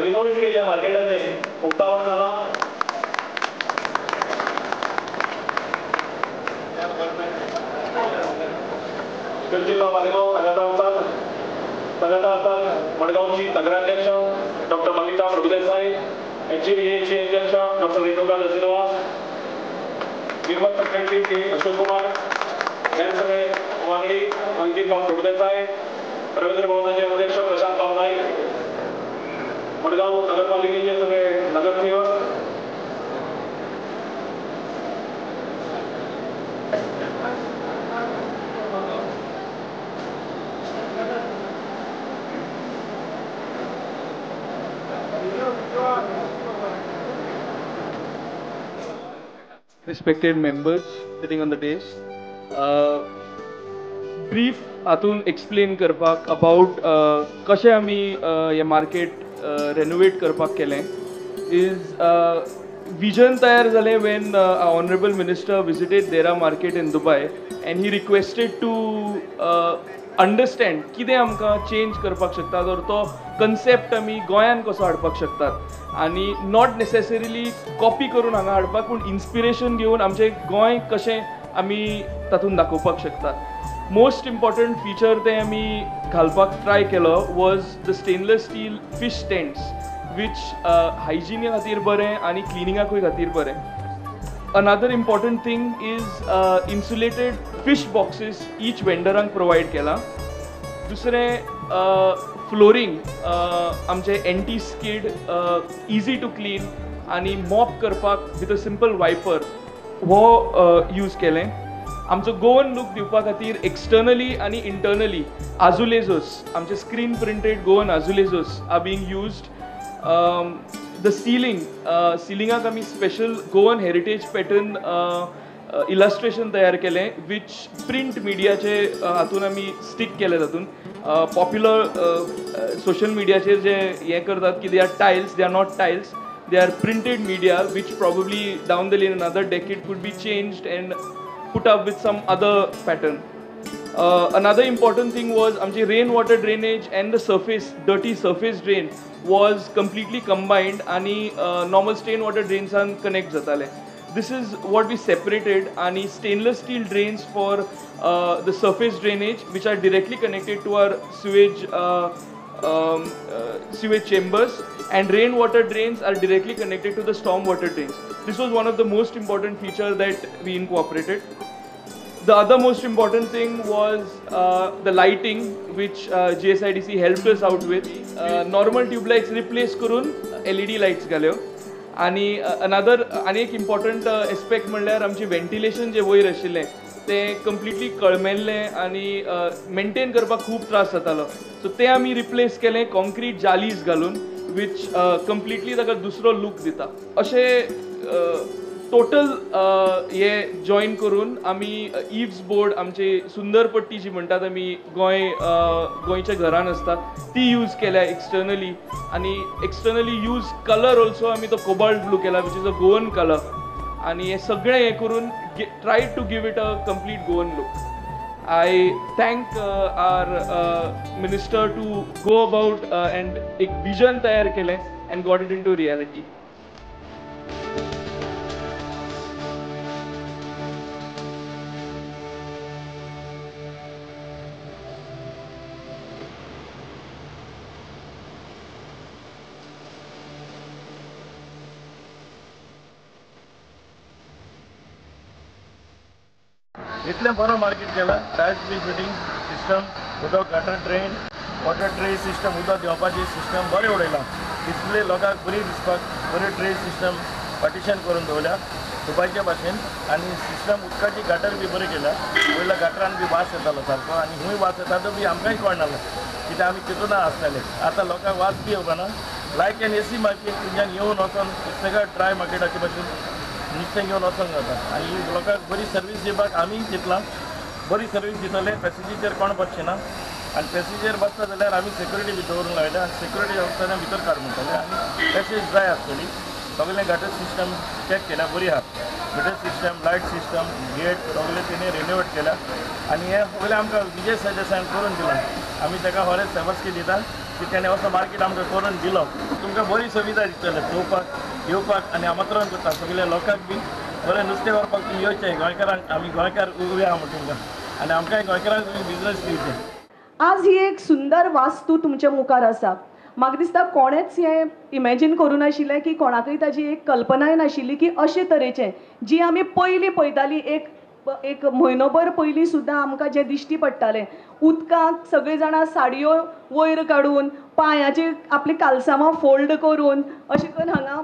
Renovate केल्ल्या मार्केटाचें उक्तावण जालां. जिल्लो मालेगांव सांगाता आसात मडगांवची नगराध्यक्ष डॉक्टर मलिता प्रभुदेसाय, एचजीव्हीएचे अध्यक्ष डॉक्टर रेणुका दसिल्वा, निर्मल सेक्रेटरी के अशोक कुमार, हे सगळे वांगडी अंकित भाऊ प्रभुदेसाय, रवींद्र भवनाचे अध्यक्ष प्रशांत भाऊ नाईक, मडगांव नगरपालिकेचे सगळे नगरसेवक, respected members sitting on the dais. Brief हातून एक्सप्लेन करपाक अबाउट कशें आमी हें मार्केट रेनोवेट करपाक केलें is vision तयार जालें when honourable minister visited Deira market in Dubai and he requested to understand कितें आमकां चेंज करपाक शकता or तो कन्सेप्ट आमी गोंयांत कसो हाडपाक शकतात आनी not necessarily copy करून हांगा हाडपाक पूण इन्स्पिरेशन घेवन आमचें गोंय कशें आमी तातूंत दाखोवपाक शकतात. मोस्ट इम्पॉर्टंट फिचर तें आमी घालपाक ट्राय केलो was the stainless steel fish stands which हायजिना खातीर बरें आनी क्लिनिंगाकूय खातीर बरें. Another important thing is insulated fish boxes each वेंडरांक provide केला. दुसरें फ्लोरींग आमचें anti skid, easy to clean आनी मॉप करपाक विथ अ सिंपल वायपर हो यूज केलें. आमचो गोवन लूक दिवपा खातीर एक्सटर्नली आनी इंटर्नली आजुलेजोस आमचे screen printed Goan azulejos are being used. The ceiling, सिलिंगाक आमी special Goan heritage pattern illustration तयार केलें which print मिडियाचे हातून आमी स्टीक केलें. तातूंत पॉप्युलर सोशल मिडियाचेर जे हें करतात की they are tiles, they are not tiles, they are printed media which probably down the lane another decade could be changed and put up with some other pattern. Another important thing was आमची rain water drainage and the surface, dirty surface drain was completely combined आनी normal stain water ड्रेन्सान connect जाताले. This is what we separated आनी stainless steel drains for the surface drainage which are directly connected to our sewage sewage chambers and rainwater drains are directly connected to the storm water drains. This was one of the most important feature that we incorporated. The other most important thing was the lighting which GSIDC helped us out with. Normal tube lights replace करून LED lights घाल्यो. आनी another आनी एक important aspect म्हणल्यार आमची ventilation जे वयर आशिल्लें तें completely कळमेल्लें आनी मेंटेन करपाक खूब त्रास जातालो. सो तें आमी रिप्लेस केलें कॉन्क्रीट जालीज घालून which completely ताका दुसरो लूक दिता. अशें टोटल हे जॉयन करून आमी इव्स बोर्ड आमची सुंदर पट्टी जी म्हणटात आमी गोंय गोंयच्या घरान आसता ती यूज केल्या एक्सटर्नली आनी एक्सटर्नली यूज कलर ऑल्सो आमी तो कोबाल्ट ब्लू केला which is a Goan colour आनी हें सगळें हें करून try to give it a complete Goan look. I thank our minister to go about and एक विजन तयार केलें and got it into reality. इतलें बरो मार्केट केला. टायल्स बी फिटींग सिस्टम, उदक gutter drain, water tray system, उदक देंवपाची system बरें उडयलां. डिस्प्ले लोकांक बरी दिसपाक बरी ट्रे सिस्टम पार्टिशन करून दवरल्या दुबायच्या भाशेन. आनी सिस्टम उदकाची गटर बी बरी केल्या. वयल्या गटरान बी वास येतालो सारको आनी खूंय वास येता तो बी आमकांय कळनासलो कित्याक आमी तितून आसताले. आतां लोकांक वास बी येवपाना. लायक एन एसी मार्केट तुमच्यान येवन वचोन सगळ्या ड्राय मार्केटाचे भाशेन नुस्तें घेवन वचोंक जाता. आनी लोकांक बरी सर्वीस दिवपाक आमी चिंतलां बरी सर्वीस दितले. पॅसेजीचेर कोण बसचे ना आनी पॅसेजीर बसता जाल्यार आमी सेक्युरिटी बी दवरूंक लायल्या आनी सेक्युरिटी आसतना भितर काड म्हणटले आनी पॅसेज ड्राय आसतली. सगळें गटर सिस्टम चॅक केल्या, बरी आहा. Gutter system, light system, gate सगळें तेणी रेनोवेट केल्या आनी हें सगळें आमकां विजय सरदेसायान करून दिलां. आमी ताका खरेंच सेवस्की दिता. की तेणें असो मार्केट आमकां करून दिलो. तुमकां बरी सुविधा दितले चोवपाक येवपाक आनी आमंत्रण करता सगळ्या लोकांक बी बरें नुस्तें व्हरपाक तुमी येवचें. गोंयकारांक आमी गोंयकार उबे आहा म्हण तुमकां आनी आमकांय गोंयकारांक तुमी बिजनस दिवचें. आज ही एक सुंदर वास्तू तुमच्या मुखार आसा. म्हाका दिसता कोणेंच हें इमॅजीन करूं नाशिल्लें की कोणाकय ताजी एक कल्पनाय नाशिल्ली की अशे तरेचें जी आमी पयलीं पळयतालीं एक एक म्हयनोभर पयलीं सुद्दां आमकां जें दिश्टी पडटालें उदकांत सगळीं जाणां साडयो वयर काडून पांयाची आपली कालसांवां फोल्ड करून अशें करून हांगा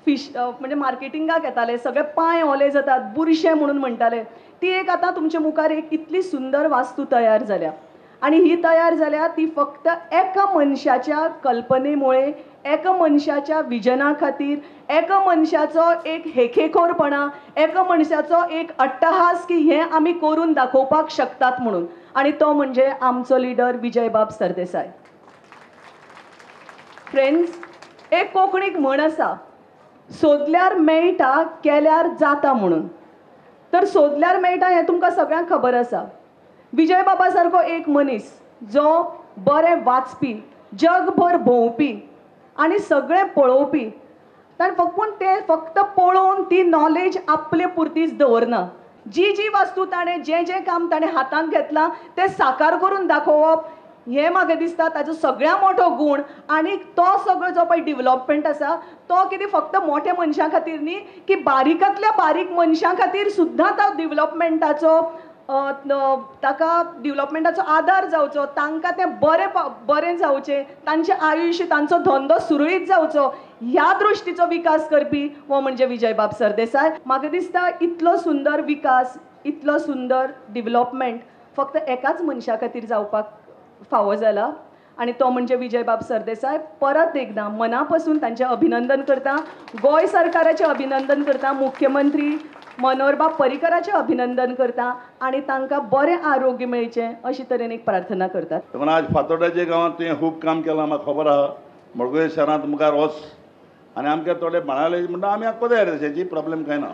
फिश म्हणजे मार्केटिंगाक येताले, सगळे पांय ओले जातात बुरशे म्हणून म्हणटाले. ती एक आतां तुमच्या मुखार एक इतली सुंदर वास्तू तयार जाल्या आनी ही तयार जाल्या ती फक्त एका मनशाच्या कल्पनेमुळे, एका मनशाच्या विजना खातीर, एका मनशाचो एक हेखेखोरपणा, एका मनशाचो एक अट्टहास की हें आमी करून दाखोवपाक शकतात म्हणून, आनी तो म्हणजे आमचो लिडर विजयबाब सरदेसाय. फ्रेंड्स, एक कोंकणीक म्हण आसा, सोदल्यार मेळटा केल्यार जाता म्हणून. तर सोदल्यार मेळटा हें तुमकां सगळ्यांक खबर आसा. विजय बाबा सारको एक मनीस जो बरें वाचपी, जगभर भोंवपी आनी सगळें पळोवपी, ताणें पूण तें फक्त पळोवन ती नॉलेज आपले पुरतीच दवरना. जी जी वस्तू ताणें जें जें काम ताणें हातांत घेतलां तें साकार करून दाखोवप हें म्हाका दिसता ताजो सगळ्या मोठो गूण. आनी तो सगळो जो पळय डिवलॉपमेंट आसा तो कितें फक्त मोठ्या मनशां खातीर न्ही की बारीकांतल्या बारीक मनशां खातीर सुद्दां तो डिवलॉपमेंटाचो ताका डिवलॉपमेंटाचो आदार जावचो, तांकां तें बरें बरें जावचें, तांचें आयुश्य तांचो धंदो सुरळीत जावचो ह्या दृश्टीचो विकास करपी हो म्हणजे विजयबाब सरदेसाय. म्हाका दिसता इतलो सुंदर विकास, इतलो सुंदर डिवलॉपमेंट फक्त एकाच मनशा खातीर जावपाक फावो जाला आनी तो म्हणजे विजयबाब सरदेसाय. परत एकदां मना पासून तांचें अभिनंदन करता, गोंय सरकाराचें अभिनंदन करता, मुख्यमंत्री मनोहरबाब पर्रीकराचें अभिनंदन करता आनी तांकां बरें आरोग्य मेळचें अशे तरेन एक प्रार्थना करतात. पूण आज फातोड्याच्या गांवांत तुवें खूब काम केलां, म्हाका खबर आहा. मडगांव शहरांत मुखार वच आनी आमच्या थोडे बाणाले म्हणटा आमी आतां तयार तशेंची प्रॉब्लेम कांय ना.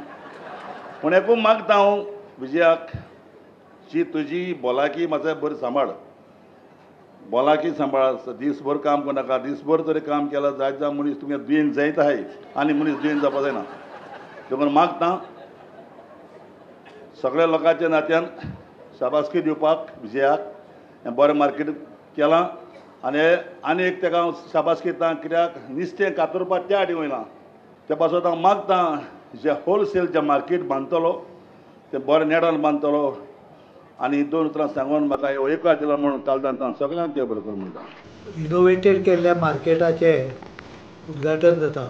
पूण एकूच मागता हांव विजयाक जी तुजी भलायकी म्हाका बरी सांबाळ, भलायकी सांबाळ. दीसभर काम करनाका, दीसभर तरी काम केलां जायत जावं मनीस तुमगे दुयेंत जायत आहाय आनी मनीस दुयेंत जावपा जायना. देखून मागता सगळ्या लोकांच्या नात्यान शाबासकी दिवपाक विजयाक हें बरें मार्केट केलां आनी आनी एक तेका हांव शाबासकी दिता कित्याक नुस्तें कातरपाक त्या आडी वयना. त्या पासत हांव मागता जे होलसेल जें मार्केट बांदतलो तें बरें नेटान बांदतलो आनी दोन उतरां सांगून म्हाका येवकार दिला म्हणून कालदान सगळ्यांक ते बरें कर म्हणटा. रिनोवेटेड केल्ल्या मार्केटाचें उद्घाटन जाता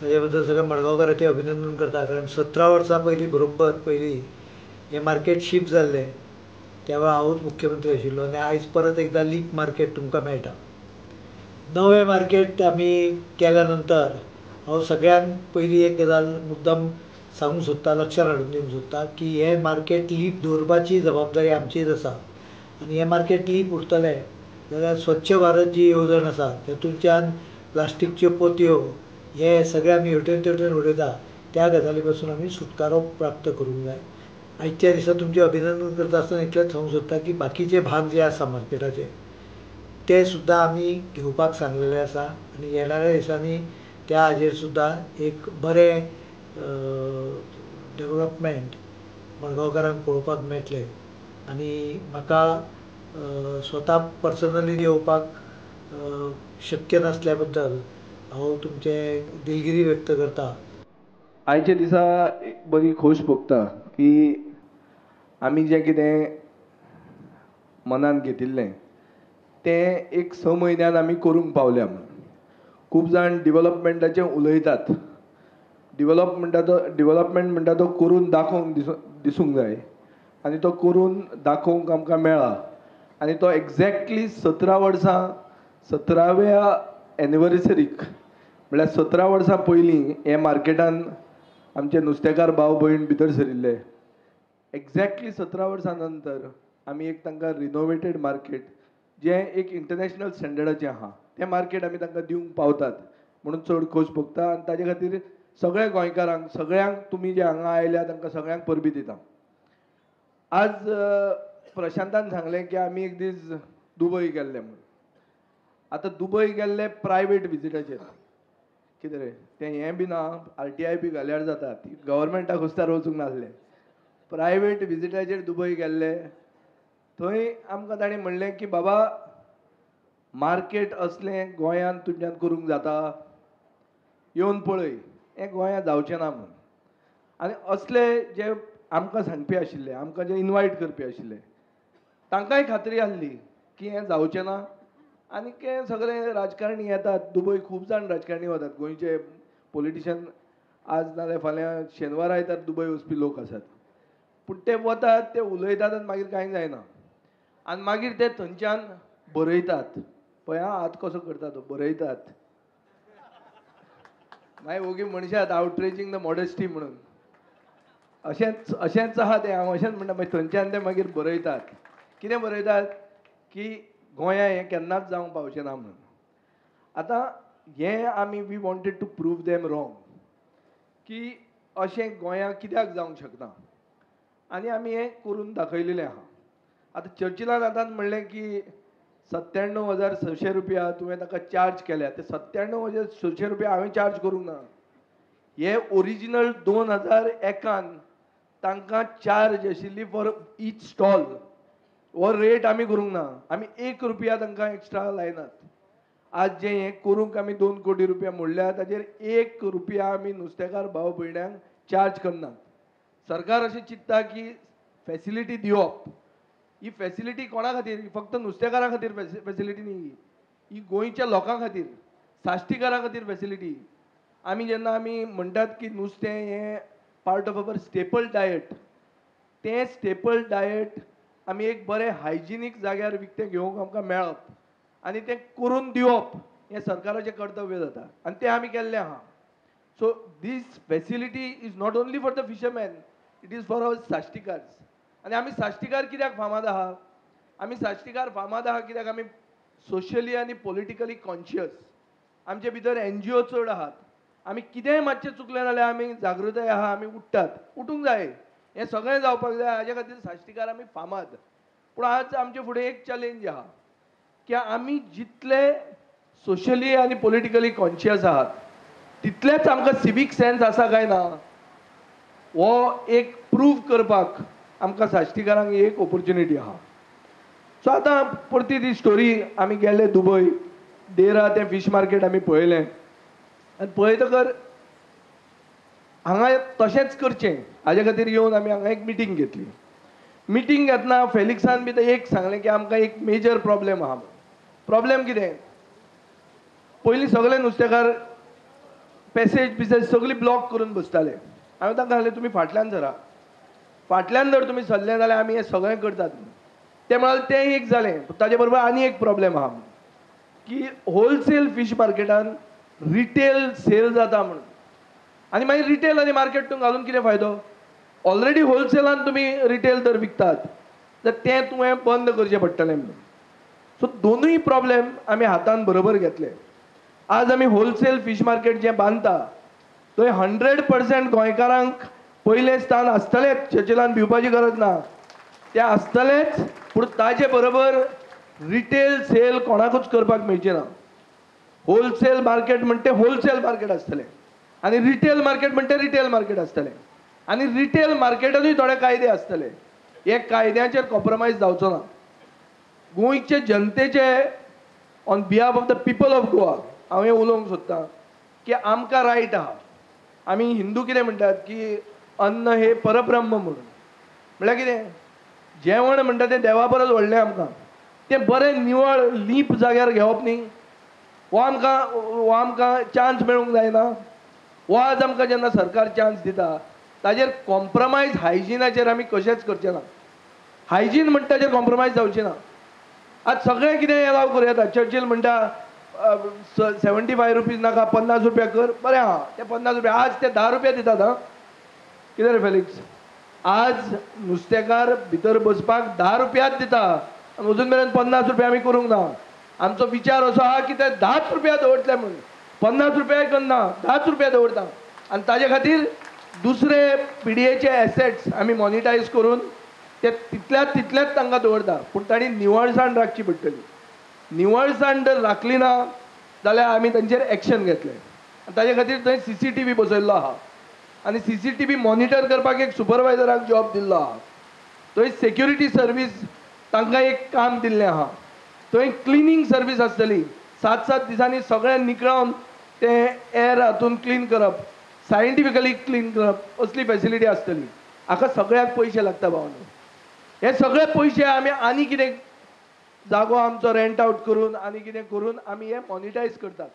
ताजे बद्दल सगळ्या मडगांवकाराचें अभिनंदन करता, कारण 17 वर्सां पयलीं बरोबर पयलीं हें मार्केट शिफ्ट जाल्लें त्या वेळार हांवूच मुख्यमंत्री आशिल्लो आनी आयज परत एकदां लीप मार्केट तुमकां मेळटा. नवें मार्केट आमी केल्या नंतर हांव सगळ्यांक पयलीं एक गजाल मुद्दाम सांगूंक सोदता, लक्षांत हाडून दिवंक सोदता की हें मार्केट लीप दवरपाची जबाबदारी आमचीच आसा आनी हें मार्केट लीप उरतलें जाल्यार स्वच्छ भारत जी येवजण आसा तेतूंतल्यान प्लास्टीकच्यो पोतयो हे सगळे आमी हेवटेन तेवटेन उडयता त्या गजाली पासून आमी सुटकारो प्राप्त करूंक जाय. आयच्या दिसा तुमचें अभिनंदन करता आसतना इतलेंच सांगूंक सोदता की बाकीचे भाग जे आसा मार्केटाचे ते सुद्दां आमी घेवपाक सांगलेले आसा आनी येणाऱ्या दिसांनी त्या हाजेर सुद्दां एक बरें डेवलपमेंट मडगांवकारांक पळोवपाक मेळटलें. आनी म्हाका स्वता पर्सनली येवपाक शक्य नासल्या बद्दल हांव तुमचें दिलगिरी व्यक्त करता. आयच्या दिसा बरी खोस भोगता की आमी जें कितें मनान घेतिल्लें तें एक 6 म्हयन्यान आमी करूंक पावल्या म्हूण. खूब जाण डिवलपमेंटाचें उलयतात, डिवलपमेंट म्हणटा तो करून दाखोवंक दिसूंक जाय आनी तो करून दाखोवंक आमकां मेळ्ळा. आनी तो एक्झॅक्टली 17 वर्सां 17व्या एनिवर्सरीक म्हळ्यार 17 वर्सां पयलीं हे मार्केटान आमचे नुस्तेकार भाव भयण भितर सरिल्ले. एक्झॅक्टली 17 वर्सां नंतर आमी एक तांकां रिनोवेटेड मार्केट जें एक इंटरनॅशनल स्टँडर्डाचें आहा तें मार्केट आमी तांकां दिवंक पावतात म्हणून चड खोस भोगता. आनी ताजे खातीर सगळ्या गोंयकारांक सगळ्यांक तुमी जे हांगा आयल्या तांकां सगळ्यांक परबीं दिता. आज प्रशांतान सांगलें की आमी एक दीस दुबय गेल्ले म्हणून. आतां दुबय गेल्ले प्रायवेट विजिटाचेर कितें रे तें हें बी ना RTI बी घाल्यार जाता, गव्हर्मेंटाक खुस्तार वचूंक नासलें. प्रायवेट विजिटाचेर दुबय गेल्ले, थंय आमकां ताणें म्हणलें की बाबा मार्केट असलें गोंयांत तुमच्यान करूंक जाता, येवन पळय, हें गोंयांत जावचें ना म्हणून. आनी असले जे आमकां सांगपी आशिल्ले, आमकां जे इनवायट करपी आशिल्ले, तांकांय खात्री आसली की हें जावचें ना. आनी ते सगळे राजकारणी येतात, दुबय खूब जाण राजकारणी वतात, गोंयचे पॉलिटिशियन आज नाजाल्यार फाल्यां शेनवार आयतार दुबय वचपी लोक आसात. पूण ते वतात, ते उलयतात आनी मागीर कांय जायना. आनी मागीर ते थंयच्यान बरयतात, पळय आं हात कसो करता तो, बरयतात. मागीर ओगी म्हणशात आउटरेजींग the modesty म्हणून, अशेंच अशेंच आहा तें, हांव अशेंच म्हणटा. मागीर थंयच्यान ते मागीर बरयतात. कितें बरयतात की गोंया हें केन्नाच जावंक पावचें ना म्हणून. आतां हें आमी we wanted to prove them wrong की अशें गोंया कित्याक जावंक शकना, आनी आमी हें करून दाखयलेलें आहा. आतां चर्चिलान आतां म्हणलें की 97,600 रुपया तुवें ताका चार्ज केल्या, ते 97,600 रुपया हांवें चार्ज करूंक ना. हे ओरिजिनल 2001 तांकां चार्ज आशिल्ली फॉर ईच स्टॉल, हो रेट आमी करूंक ना, आमी 1 रुपया तांकां एक्स्ट्रा लायनात. आज जें हें करूंक आमी 2 कोटी रुपया मोडल्या, ताजेर 1 रुपया आमी नुस्तेकार भाव भयण्यांक चार्ज करनात. सरकार अशें चिंत्ता की फॅसिलिटी दिवप, ही फॅसिलिटी कोणा खातीर, फक्त नुस्तेकारां खातीर फॅसिलिटी न्ही, ही गोंयच्या लोकां खातीर, साश्टीकारां खातीर फॅसिलिटी. आमी जेन्ना आमी म्हणटात की नुस्तें हें part of our staple diet, तें स्टेपल डायट आमी एक बरें हायजिनीक जाग्यार विकतें घेवंक आमकां मेळप आनी तें करून दिवप हें सरकाराचें कर्तव्य जाता, आनी तें आमी केल्लें आहा. So this facility is not only for the fisherman, it is for our Sashtikars. आनी आमी साश्टीकार कित्याक फामाद आहा, आमी साश्टीकार फामाद आहा कित्याक आमी सोशली आनी पॉलिटिकली कॉन्शियस, आमचे भितर NGO चड आहात. आमी कितेंय मातशें चुकलें जाल्यार आमी जागृताय आहा, आमी उठ्ठात, उठूंक जाय, हें सगळें जावपाक जाय. हाजे खातीर साश्टीकार आमी फामाद. पूण आज आमचे फुडें एक चॅलेंज आहा की आमी जितले सोशली आनी पॉलिटिकली कॉन्शियस आहात तितलेच आमकां सिवीक सेन्स आसा काय ना हो एक प्रूव करपाक आमकां साश्टीकारांक एक ऑपोर्च्युनिटी आहा. सो आतां परती ती स्टोरी, आमी गेले दुबय, देरा तें फीश मार्केट आमी पळयलें, आनी पळयतकर हांगा तशेंच करचें हाजे खातीर येवन आमी हांगा एक मिटींग घेतली. मिटींग घेतना फेलिक्सान बी एक सांगलें की आमकां एक मेजर प्रॉब्लेम आहा. प्रॉब्लेम कितें, पयलीं सगळे नुस्तेकार पॅसेज बिसेज सगळी ब्लॉक करून बसताले. हांवें तांकां सांगलें तुमी फाटल्यान सरा, फाटल्यान जर तुमी सरले जाल्यार आमी हें सगळें करतात. ते म्हणाले तें एक जालें. ताजे बरोबर आनी एक प्रॉब्लेम आहा की होलसेल फीश मार्केटान रिटेल सेल जाता म्हणून, आनी मागीर रिटेल आनी मार्केट तूं घालून कितें फायदो, ऑलरेडी होलसेलान तुमी रिटेल जर विकतात तर तें तुवें बंद करचें पडटलें म्हणून. सो दोनूय प्रॉब्लेम आमी हातान बरोबर घेतले. आज आमी होलसेल फीश मार्केट जें बांदता थंय 100% गोंयकारांक पयलें स्थान आसतलेंच, चर्चिलान भिवपाची गरज ना, तें आसतलेंच. पूण ताजे बरोबर रिटेल सेल कोणाकूच करपाक मेळचें ना. होलसेल मार्केट म्हणटे होलसेल मार्केट आसतलें आनी रिटेल मार्केट म्हणटे रिटेल मार्केट आसतलें, आनी रिटेल मार्केटानूय थोडे कायदे आसतले. हे कायद्याचेर कॉम्प्रोमायज जावचो ना. गोंयचे जनतेचे on behalf of the people of Goa हांव हें उलोवंक सोदतां की आमकां रायट आहा. आमी हिंदू कितें म्हणटात की अन्न हे परब्रह्म म्हणून, म्हळ्यार कितें, जेवण म्हणटा तें देवा परस व्हडलें आमकां, तें बरें निवळ लीप जाग्यार घेवप न्ही, हो आमकां चान्स मेळूंक जायना. हो आज आमकां जेन्ना सरकार चान्स दिता ताजेर कॉम्प्रोमायज हायजिनाचेर आमी कशेंच करचें ना. हायजीन म्हणटा ताजेर कॉम्प्रोमायज जावचें ना. आज सगळें कितें एलाव करूं येता. चर्चील म्हणटा 75 रुपीज नाका, 50 रुपया कर, बरें आहा ते 50 रुपया, आज ते 10 रुपया दितात. आं कितें रे फेलिक्स, आज नुस्तेकार भितर बसपाक 10 रुपयाच दिता आनी अजून मेरेन 50 रुपया आमी करूंक ना. आमचो विचार असो आहा की ते 10 रुपया दवरतले म्हणून, 50 रुपया करना, 10 रुपया दवरता. आनी ताजे खातीर दुसरे पिडयेचे एसेट्स आमी मॉनिटायज करून ते तितल्याच तितल्याच तांकां दवरता. पूण तांणी निवळसाण राखची पडटली. निवळसाण जर राखली ना जाल्यार आमी तांचेर एक्शन घेतले. आनी ताजे खातीर थंय CCTV बसयल्लो आहा आनी CCTV monitor करपाक एक सुपरवायजराक जॉब दिल्लो आहा. थंय सेक्युरिटी सर्वीस तांकां एक काम दिल्लें आहा. थंय क्लिनींग सर्वीस आसतली, 7-7 दिसांनी सगळें निकळावन तें एअर हातून क्लीन करप, सायंटिफिकली क्लीन करप, असली फेसिलिटी आसतली. हाका सगळ्याक पयशे लागता भावांनो. हे सगळे पयशे आमी आनी कितें जागो आमचो रेंट आवट करून आनी कितें करून आमी हे मॉनिटायज करतात.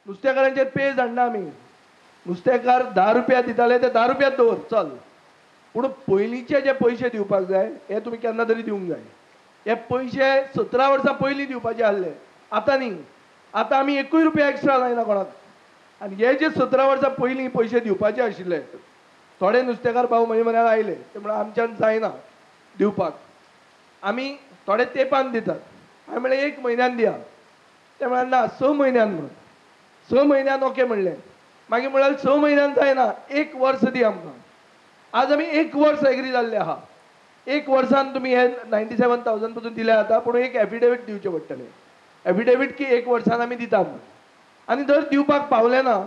नुस्तेकारांचेर पेज हाडना आमी. नुस्तेकार 10 रुपया दिताले ते 10 रुपया दवर चल, पूण पयलींचे जे पयशे दिवपाक जाय हे तुमी केन्ना तरी दिवंक जाय. हे पयशे 17 वर्सां पयलीं दिवपाचे आहले, आतां न्ही. आतां आमी 1 रुपया एक्स्ट्रा लायना कोणाक. आनी हे जे 17 वर्सां पयलीं पयशे दिवपाचे आशिल्ले, थोडे नुस्तेकार भाव म्हजे म्हऱ्यान आयले ते म्हणल्यार आमच्यान जायना दिवपाक, आमी थोडे तेंपान दितात. हांवें म्हणलें 1 म्हयन्यान दिया, ते म्हणल्यार ना 6 म्हयन्यान म्हणून. 6 म्हयन्यान ओके म्हणलें, मागीर म्हणल्यार 6 म्हयन्यान जायना, 1 वर्स दी आमकां. आज आमी 1 वर्स एग्री जाल्ले आहा. 1 वर्सान तुमी हे 97,000 पसून दिले जाता, पूण एक एफिडेवीट दिवचें पडटलें. एफिडेवीट की 1 वर्सान आमी दिता म्हणून. आनी जर दिवपाक पावले ना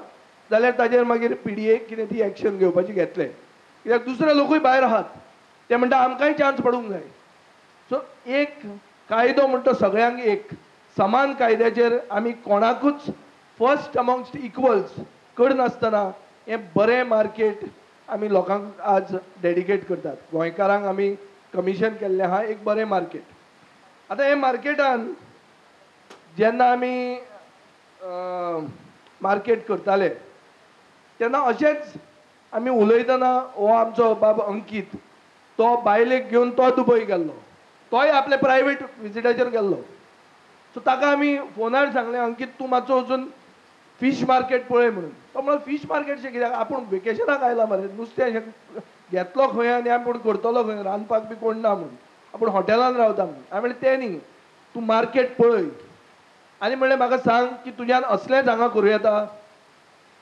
जाल्यार ताजेर मागीर PDA कितें ती एक्शन घेवपाची घेतले. कित्याक दुसरे लोकूय भायर आहात, ते म्हणटा आमकांय चान्स पडूंक जाय. सो एक कायदो म्हणटा सगळ्यांक एक समान कायद्याचेर आमी कोणाकूच फर्स्ट अमॉंगस्ट इक्वल्स करनासतना हें बरें मार्केट आमी लोकांक आज डेडिकेट करतात. गोंयकारांक आमी कमिशन केल्लें आहा एक बरें मार्केट. आतां हें मार्केटान जेन्ना आमी मार्केट करताले तेन्ना अशेंच आमी उलयतना हो आमचो बाब अंकीत तो बायलेक घेवन तो दुबय गेल्लो, तोय आपले प्रायवेट विजिटाचेर गेल्लो. सो ताका आमी फोनार सांगलें, अंकीत तूं मातसो वचून फीश मार्केट पळय म्हणून. तो म्हणलो फीश मार्केट शें कित्याक, आपूण वेकेशनाक आयला मरे, नुस्तें अशें घेतलो खंय आनी आपूण करतलो खंय, रांदपाक बी कोण ना म्हणून, आपूण हॉटेलान रावता म्हणून. हांवें म्हणलें तें न्ही, तूं मार्केट पळय आनी म्हणलें म्हाका सांग की तुज्यान असलेंच हांगा करूं येता.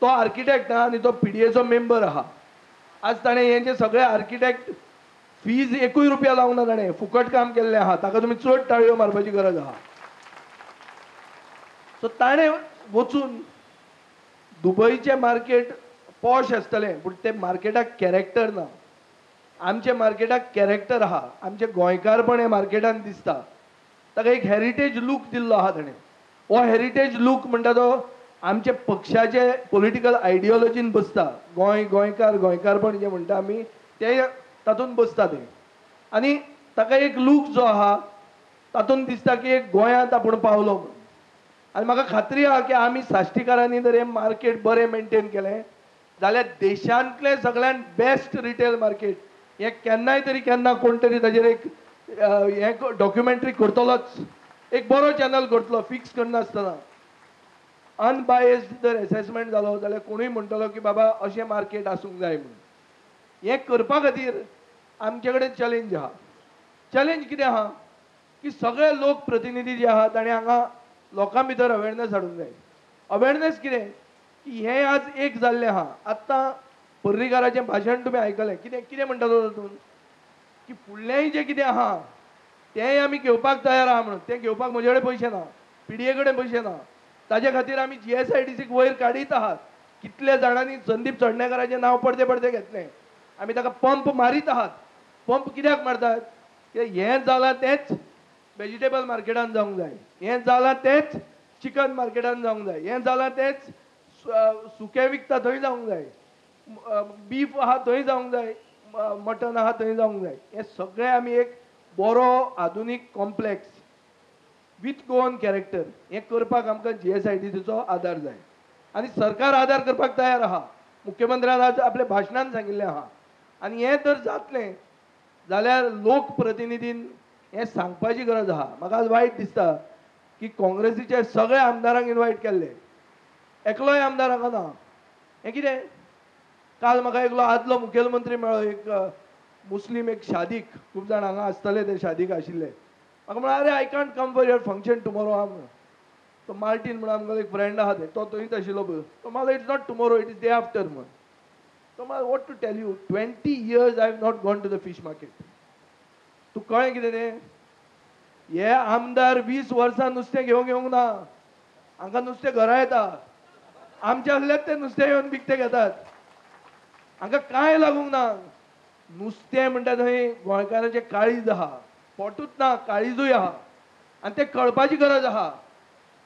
तो आर्किटेक्ट आहा आनी तो PDAचो मेंबर आहा. आज ताणें हें जे सगळे आर्किटेक्ट फीज 1 रुपया लावंक ना, ताणें फुकट काम केल्लें आहा, ताका तुमी चड टाळयो मारपाची गरज आहा. सो ताणें वचून दुबयचें मार्केट पॉश आसतलें पूण तें मार्केटाक कॅरेक्टर ना. आमच्या मार्केटाक कॅरेक्टर आहा, आमचें गोंयकारपण हें मार्केटान दिसता. ताका एक हेरिटेज लूक दिल्लो आहा ताणें. हो हेरिटेज लूक म्हणटा तो आमच्या पक्षाचे पॉलिटिकल आयडियोलॉजीन बसता. गोंय, गोंयकार, गोंयकारपण जें म्हणटा आमी तें तातूंत बसता तें. आनी ताका एक लूक जो आहा तातूंत दिसता की एक गोंयांत आपूण पावलो म्हणून. आनी म्हाका खात्री आहा की आमी साश्टीकारांनी जर हें मार्केट बरें मेनटेन केलें जाल्यार देशांतलें सगळ्यांत बेस्ट रिटेल मार्केट हें केन्नाय तरी केन्ना कोण तरी ताजेर एक हें डॉक्युमेंट्री करतलोच, एक बरो चॅनल करतलो फिक्स करनासतना. अनबायस्ड जर एसेसमेंट जालो जाल्यार कोणूय म्हणटलो की बाबा अशें मार्केट आसूंक जाय म्हणून. हें करपा खातीर आमचे कडेन चॅलेंज आहा. चॅलेंज कितें आहा की सगळे लोक प्रतिनिधी जे आहा ताणें हांगा लोकां भितर अवेरनेस हाडूंक जाय. अवेरनेस कितें की हें आज एक जाल्लें आहा. आतां पर्रीकाराचें भाशण तुमी आयकलें, कितें कितें म्हणटा तो तातूंत की फुडलेंय जें कितें आहा तेंय आमी घेवपाक तयार आहा म्हणून. तें घेवपाक म्हजे कडेन पयशे ना, PDA कडेन पयशे ना, ताजे खातीर आमी GSIDCक वयर काडीत आहात. कितल्या जाणांनी संदीप चोडणेकाराचें नांव पडते पडते घेतलें, आमी ताका पंप मारीत आहात. पंप कित्याक मारतात? कित्याक हें जालां तेंच वेजिटेबल मार्केटान जावंक जाय, हें जालां तेंच चिकन मार्केटान जावंक जाय, हें जालां तेंच सुकें विकता थंय जावंक जाय, बीफ आहा थंय जावंक जाय, मटन आहा थंय जावंक जाय. हें सगळें आमी एक बरो आधुनीक कॉम्प्लेक्स विथ गोवन कॅरेक्टर हें करपाक आमकां GSIDCचो आदार जाय. आनी सरकार आदार करपाक तयार आहा. मुख्यमंत्र्यान आज आपल्या भाशणान सांगिल्लें आहा. आनी हें जर जातलें जाल्यार लोकप्रतिनिधीन हें सांगपाची गरज आहा. म्हाका आज वायट दिसता की काँग्रेसीचे सगळे आमदारांक इनवायट केल्ले, एकलोय आमदार हांगा ना. हें कितें? काल म्हाका एकलो आदलो मुखेलमंत्री मेळ्ळो, एक मुस्लीम, एक शादीक, खूब जाण हांगा आसतले ते शादीक आशिल्ले. म्हाका म्हणलें अरे I can't come for your function tomorrow आहा म्हणून. तो मार्टीन म्हणून आमकां एक फ्रेंड आहा, तो थंयच आशिल्लो पळय. तो म्हणलो it's not tomorrow, it is day after म्हणून. तो म्हणलो what to tell you, 20 years I have not gone to the fish market. तूं कळ्ळें कितें तें? हे आमदार 20 वर्सां नुस्तें घेवंक येवंक ना, हांकां नुस्तें घरा येता, आमच्या आहल्यात ते नुस्तें येवन विकतें घेतात, हांकां कांय लागूंक ना. नुस्तें म्हणटा थंय गोंयकाराचें काळीज आहा, पोटूच ना काळीजूय आहा, आनी तें कळपाची गरज आहा.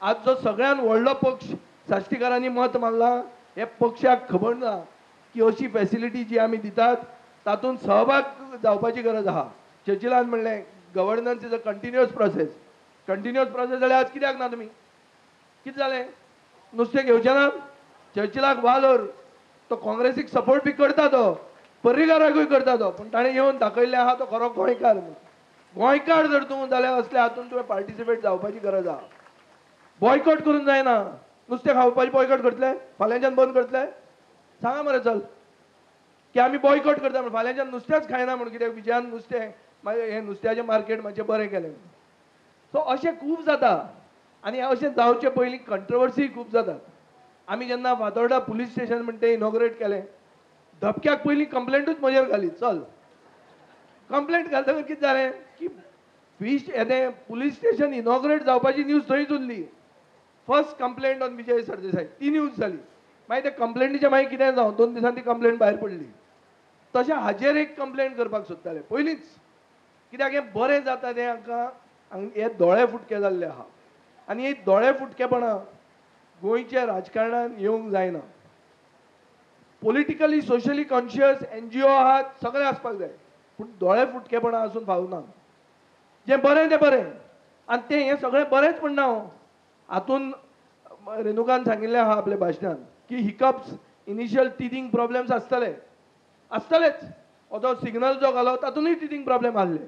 आज जो सगळ्यान व्हडलो पक्ष साश्टीकारांनी मत मारलां, हे पक्षाक खबर ना की अशी फॅसिलिटी जी आमी दितात तातूंत सहभाग जावपाची गरज आहा. चर्चिलान म्हणलें governance is a continuous process. Continuous process जाल्यार आज कित्याक ना तुमी? कितें जालें? नुस्तें घेवचें ना? चर्चिलाक वालोर, तो काँग्रेसीक सपोर्ट बी करता, तो पर्रीकाराकूय करता तो, पूण ताणें येवन दाखयल्लें आहा तो खरो गोंयकार म्हणून. गोंयकार जर तूं जाल्यार असल्या हातून तुवें पार्टिसिपेट जावपाची गरज आहा. बॉयकॉट करूंक जायना. नुस्तें खावपाचें बॉयकॉट करतले, फाल्यांच्यान बंद करतले? सांगा मरे चल की आमी बॉयकॉट करता म्हण, फाल्यांच्यान नुस्तेंच खायना म्हण, कित्याक विजयान नुस्तें मागीर हें नुस्त्याचें मार्केट मातशें बरें केलें. सो अशें खूब जाता आनी अशें जावचे पयलीं कंट्रोवर्सी खूब जातात. आमी जेन्ना फातोर्डा पुलीस स्टेशन म्हण तें इनॉग्रेट केलें, धपक्याक पयलीं कंप्लेंटूच म्हजेर घाली. चल कंप्लेंट घालतकच कितें जालें की फीश येदें पुलीस स्टेशन इनॉग्रेट जावपाची न्यूज थंयच उरली. First complaint on Vijay Sardesai, ती न्यूज जाली. मागीर त्या कंप्लेंटीचें मागीर कितें जावं, 2 दिसांनी ती कंप्लेंट भायर पडली. तशें हाजेर एक कंप्लेंट करपाक सोदताले पयलींच, कित्याक हें बरें जाता तें हांकां हे दोळे फुटके जाल्ले आहा. आनी हे दोळे फुटकेपणां गोंयच्या राजकारणान येवंक जायना. Politically socially conscious NGO आहात, सगळें आसपाक जाय, पूण दोळे फुटकेपणां आसून फावना. जें बरें तें बरें, आनी तें हें सगळें बरेंच म्हणना हांव. हातून रेणुकान सांगिल्लें आहा आपल्या भाशणान की हिकप्स, इनिशियल टिथींग प्रॉब्लम्स आसतले, आसतलेच. हो सिग्नल जो घालो तातूंतय टिथींग प्रॉब्लम आहले,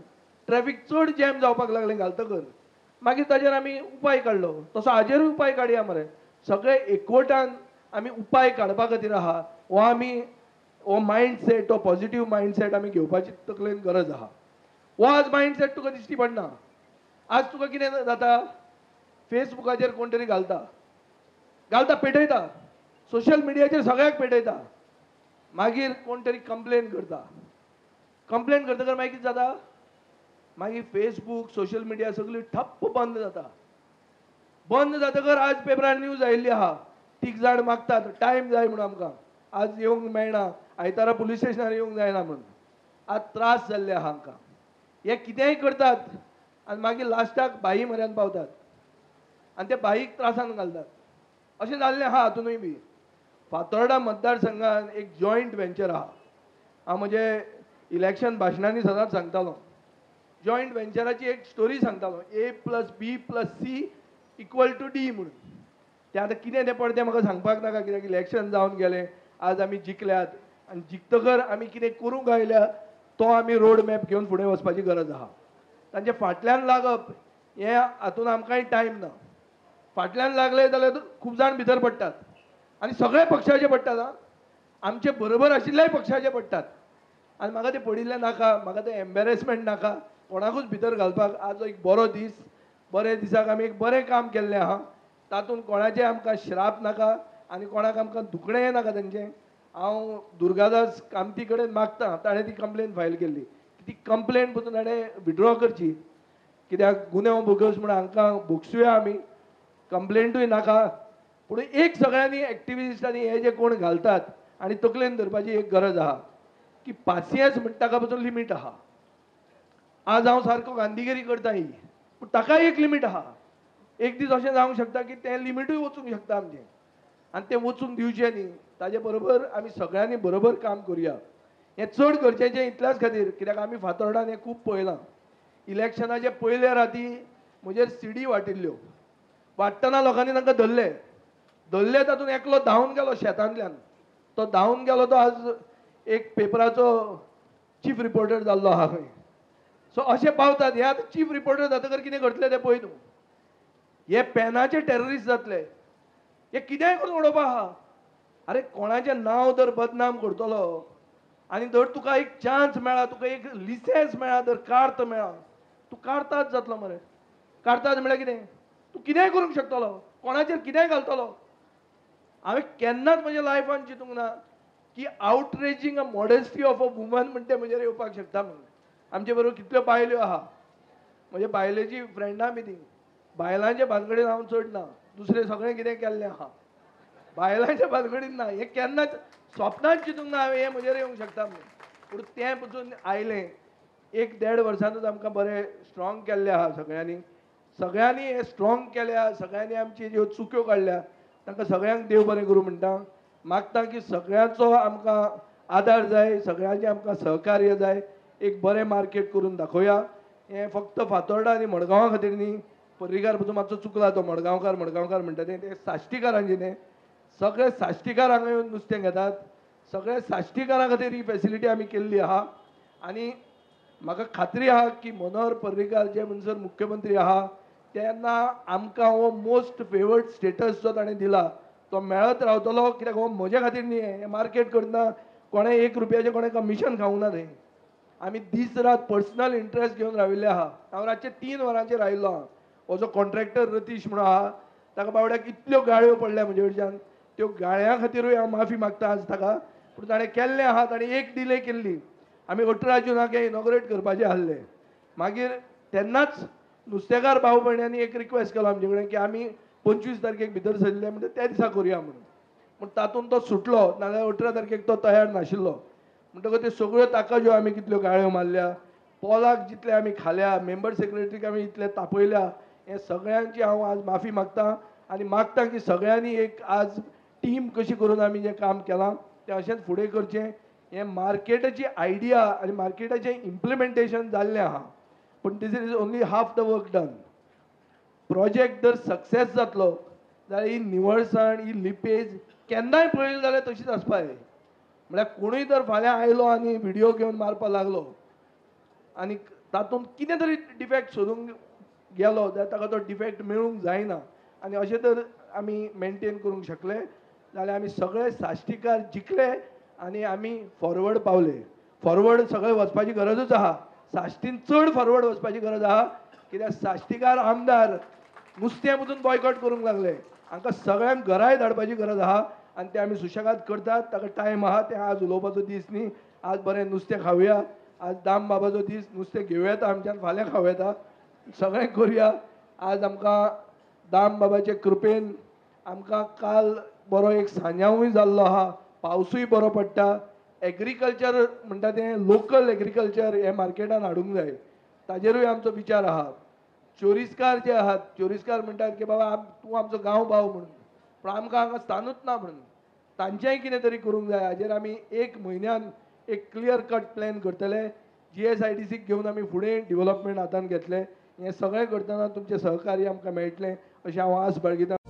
ट्रॅफिक चड जॅम जावपाक लागलें घालतकर. मागीर ताजेर आमी उपाय काडलो, तसो हाजेरूय उपाय काडया मरे. सगळे एकवटान आमी उपाय काडपा खातीर आहा. हो आमी हो मायंडसेट, हो पॉझिटीव मायंडसेट आमी घेवपाची तकलेन गरज आहा. हो आज मायंडसेट तुका दिश्टी पडना. आज तुका कितें जाता, फेसबुकाचेर कोण तरी घालता घालता पेटयता, सोशल मिडियाचेर सगळ्याक पेटयता, मागीर कोण तरी कंप्लेन करता. कंप्लेन करतकर मागीर कितें जाता, मागीर फेसबूक सोशल मिडिया सगळी ठप्प बंद जाता. बंद जातकर आज पेपरार न्यूज आयिल्ली आहा, 3 जाण मागतात टायम जाय म्हणून आमकां, आज येवंक मेळना, आयतारा पुलीस स्टेशनार येवंक जायना म्हणून. आज त्रास जाल्ले आहा हांकां. हे कितेंय करतात आनी मागीर लास्टाक बाई म्हऱ्यान पावतात आनी ते बाईक त्रासान घालतात. अशें जाल्लें आहा हातूनय बी. फातोर्डा मतदारसंघान एक जॉयंट वेंचर आहा. हांव म्हजे इलेक्शन भाशणांनी सदांच सांगतालो, जॉयंट वेंचराची एक स्टोरी सांगतालो, A plus B plus C equal to D म्हणून. तें आतां कितें तें पडतें म्हाका सांगपाक नाका, कित्याक इलेक्शन जावन गेलें, आज आमी जिखल्यात आनी जिखतकर आमी कितें करूंक आयल्या तो आमी रोड मॅप घेवन फुडें वचपाची गरज आहा. तांचे फाटल्यान लागप हें हातून आमकांय टायम ना. फाटल्यान लागले जाल्यार खूब जाण भितर पडटात आनी सगळे पक्षाचे पडटात. आं, आमचे बरोबर आशिल्ल्याय पक्षाचे पडटात. आनी म्हाका तें पडिल्लें नाका, म्हाका तें एम्बेरेसमेंट नाका कोणाकूच भितर घालपाक. आज एक बरो दीस, बरे दिसाक आमी एक बरें काम केल्लें आहा, तातूंत कोणाचें आमकां श्राप नाका आनी कोणाक आमकां दुखणेंय नाका तेंचें. हांव दुर्गादास कामती कडेन मागता, ताणें ती कंप्लेन फायल केल्ली, ती कंप्लेन पसून ताणें विड्रॉ करची, कित्याक गुन्यांव भोगस म्हूण हांकां भोगसुया आमी, कंप्लेंटूय नाका. पूण एक सगळ्यांनी एक्टिविस्टांनी हे जे कोण घालतात आनी तकलेन धरपाची एक गरज आहा की पासियेंस म्हणटा ताका पसून लिमीट आहा. आज हांव सारको गांधीगिरी करता ही, पूण ताकाय एक लिमीट आहा. एक दीस अशें जावंक शकता की तें लिमिटूय वचूंक शकता आमचें, आनी तें वचूंक दिवचें न्ही. ताजे बरोबर आमी सगळ्यांनी बरोबर काम करुया. हें चड गरजेचें इतल्याच खातीर कित्याक आमी फातोर्डान हें खूब पळयलां. इलेक्शनाचे पयले राती म्हजेर सीडी वाटिल्ल्यो, वांट्टना लोकांनी तांकां धरले धरले, तातूंत एकलो धांवन गेलो शेतांतल्यान, तो धांवन गेलो तो आज एक पेपराचो चीफ रिपोर्टर जाल्लो आहा खंय. सो अशें पावतात. हे आतां चीफ रिपोर्टर जातकर कितें करतले तें पळय तूं. हे पेनाचे टेररिस्ट जातले, हे कितेंय करून उडोवपा आहा. अरे कोणाचें नांव जर बदनाम करतलो आनी जर तुका एक चान्स मेळ्ळा, तुका एक लिसेंस मेळ्ळा, जर कार्त मेळ्ळा, तूं कार्ताच जातलो मरे. कार्ताज म्हळ्यार कितें, तूं कितेंय करूंक शकतलो, कोणाचेर कितेंय घालतलो. हांवें केन्नाच म्हज्या लायफान चिंतूंक ना की outraging a modesty of a woman म्हणटे म्हजेर येवपाक शकता म्हणून. आमचे बरोबर कितल्यो बायल्यो आहा, म्हजे बायलेची फ्रेंडां बी ती बायलांचे भानगडीन हांव चड ना, दुसरें सगळें कितें केल्लें आहा, बायलांच्या भानगडीन ना. हें केन्नाच स्वप्नांत चिंतूंक ना हांवें हें म्हजेर येवंक शकता म्हणून. पूण तें पसून आयलें एक देड वर्सानूच आमकां बरें स्ट्रॉंग केल्लें आहा सगळ्यांनी. सगळ्यांनी हें स्ट्रॉंग केल्या, सगळ्यांनी आमची ज्यो चुक्यो काडल्या तांकां सगळ्यांक देव बरें करूं म्हणटा. मागता की सगळ्यांचो आमकां आदार जाय, सगळ्यांचें आमकां सहकार्य जाय, एक बरें मार्केट करून दाखोवया. हें फक्त फातोर्डा आनी मडगांवा खातीर न्ही, पर्रीकार पसून मातसो चुकला तो मडगांवकार मडगांवकार म्हणटा तें साश्टीकारांचें न्ही, सगळे साश्टीकार हांगा येवन नुस्तें घेतात, सगळे साश्टीकारां खातीर ही फेसिलिटी आमी केल्ली आहा. आनी म्हाका खात्री आहा की मनोहर पर्रीकार जे म्हणसर मुख्यमंत्री आहा तेन्ना आमकां हो मोस्ट फेवर्ड स्टेटस जो ताणें दिला तो मेळत रावतलो. कित्याक हो म्हजे खातीर न्ही, हें मार्केट करतना कोणें एक रुपयाचें कोणें कमिशन खावंक ना. थंय आमी दीस रात पर्सनल इंट्रस्ट घेवन राविल्ले आहा. हांव रातचें 3 वरांचेर आयिल्लो आहा. हो जो कॉन्ट्रॅक्टर रतीश म्हणून आहा ताका बावड्याक इतल्यो गाळयो पडल्या म्हजे कडच्यान, त्यो गाळयां खातीरूय हांव माफी मागता आज ताका. पूण ताणें केल्लें आहा, ताणें एक डिले केल्ली. आमी 18 जुनाक हें इनॉग्रेट करपाचें आसलें. मागीर तेन्नाच नुस्तेकार भाव भयण्यांनी एक रिक्वेस्ट केलो आमचे कडेन की आमी 25 तारखेक भितर सरले म्हणजे त्या दिसा करुया म्हणून. पूण तातूंत तो सुटलो, नाजाल्यार 18 तारखेक तो तयार नाशिल्लो. म्हणटकच त्यो सगळ्यो ताका ज्यो आमी कितल्यो गाळयो मारल्या, पोलाक जितले आमी खाल्या, मेंबर सेक्रेटरीक आमी इतले तापयल्या, हें सगळ्यांची हांव आज माफी मागता. आनी मागता की सगळ्यांनी एक आज टीम कशी करून आमी जें काम केलां तें अशेंच फुडें करचें. हें मार्केटाची आयडिया आनी मार्केटाचें इम्प्लिमेंटेशन जाल्लें आहा, पूण this is only half the work done. Project जर सक्सेस जातलो जाल्यार ही निवळसाण, ही लिपेज केन्नाय पळयली जाल्यार तशीच आसपा जाय. म्हळ्यार कोणूय जर फाल्यां आयलो आनी व्हिडियो घेवन मारपाक लागलो आनी तातूंत कितें तरी डिफेक्ट सोदूंक गेलो जाल्यार ताका तो डिफेक्ट मेळूंक जायना. आनी अशें जर आमी मेनटेन करूंक शकले जाल्यार आमी सगळे साश्टीकार जिखले आनी आमी फॉरवर्ड पावले. फॉरवर्ड सगळे वचपाची गरजूच आहा, साश्टीन चड फॉरवर्ड वचपाची गरज आहा. कित्याक साश्टीकार आमदार नुस्तें पसून बॉयकॉट करूंक लागले. हांकां सगळ्यांक घराय धाडपाची गरज आहा आनी तें आमी सुशेगाद करतात. ताका टायम आहा, तें आज उलोवपाचो दीस न्ही. आज बरें नुस्तें खावया, आज दाम बाबाचो दीस, नुस्तें घेवं येता आमच्यान, फाल्यां खावं येता, सगळें करुया. आज आमकां दाम बाबाचे कृपेन आमकां काल बरो एक सांजावूय जाल्लो आहा, पावसूय बरो पडटा. एग्रीकल्चर म्हणटा तें लोकल एग्रीकल्चर हें मार्केटान हाडूंक जाय, ताजेरूय आमचो विचार आहा. चोरीसकार जे आहात, चोरीसकार म्हणटात की बाबा तूं आमचो गांव भाव म्हणून, पूण आमकां हांगा स्थानूच ना म्हणून तांचेंय कितें तरी करूंक जाय. हाजेर आमी एक म्हयन्यान एक क्लियर कट प्लॅन करतले. GSIDC घेवन आमी फुडें डिवलपमेंट हातान घेतले. हें सगळें करतना तुमचें सहकार्य आमकां मेळटलें अशें हांव आस बाळगितां.